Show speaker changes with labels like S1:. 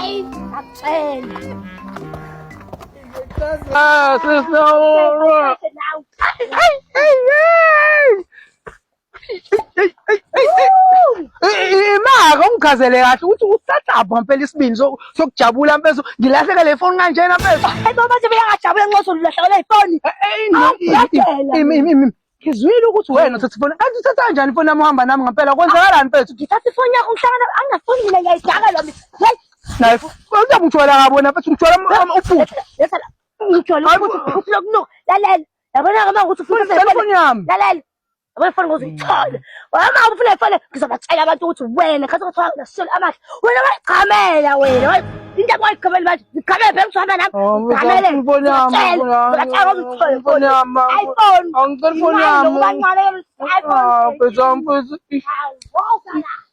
S1: 5 ngakutshela.
S2: Ah, sis no. Hey, hey, hey. Imaka ungichazele kahle ukuthi uthathaphi ngempela isibindi sokujabula mfethu ngilahleke le foni kanjena mfethu.
S1: Hayi baba manje beyangajabula nxa usulahlekelwe ifoni.
S2: Ngizwile ukuthi wena uthatha ifoni. Kanti uthatha kanjani ifoni yami uhamba nami ngempela kwenzakalani mfethu?
S1: Ngithatha ifoni yakho ngihlangana angingafuni mina ngiyayidaka mina. Hey,
S2: Naye uyabe ujwayela kabi wena mfethu ngijwayela uphuthu.
S1: Letha la. Ngijwayela uphuthu uphuthu lokunuka. Lalela. Yabona ke manje ukuthi ufuna
S2: ifoni yami.
S1: Lalela. Yabona ifoni ngozuyithola. Wama ufuna ifoni ngizobatshela abantu ukuthi wena khathi kuthiwa unasishelo amahle. Wena wayichamela wena. Into wayichamela manje. Ngichamele phela usuhamba nami. Ngichamele.
S2: Ifoni yami.
S1: Ngizobatshela ngozuyithola
S2: ifoni yami.
S1: iPhone.
S2: Angicela ifoni yami.
S1: iPhone.
S2: Ah, mfethu mfethu.
S1: Hawu, woza la.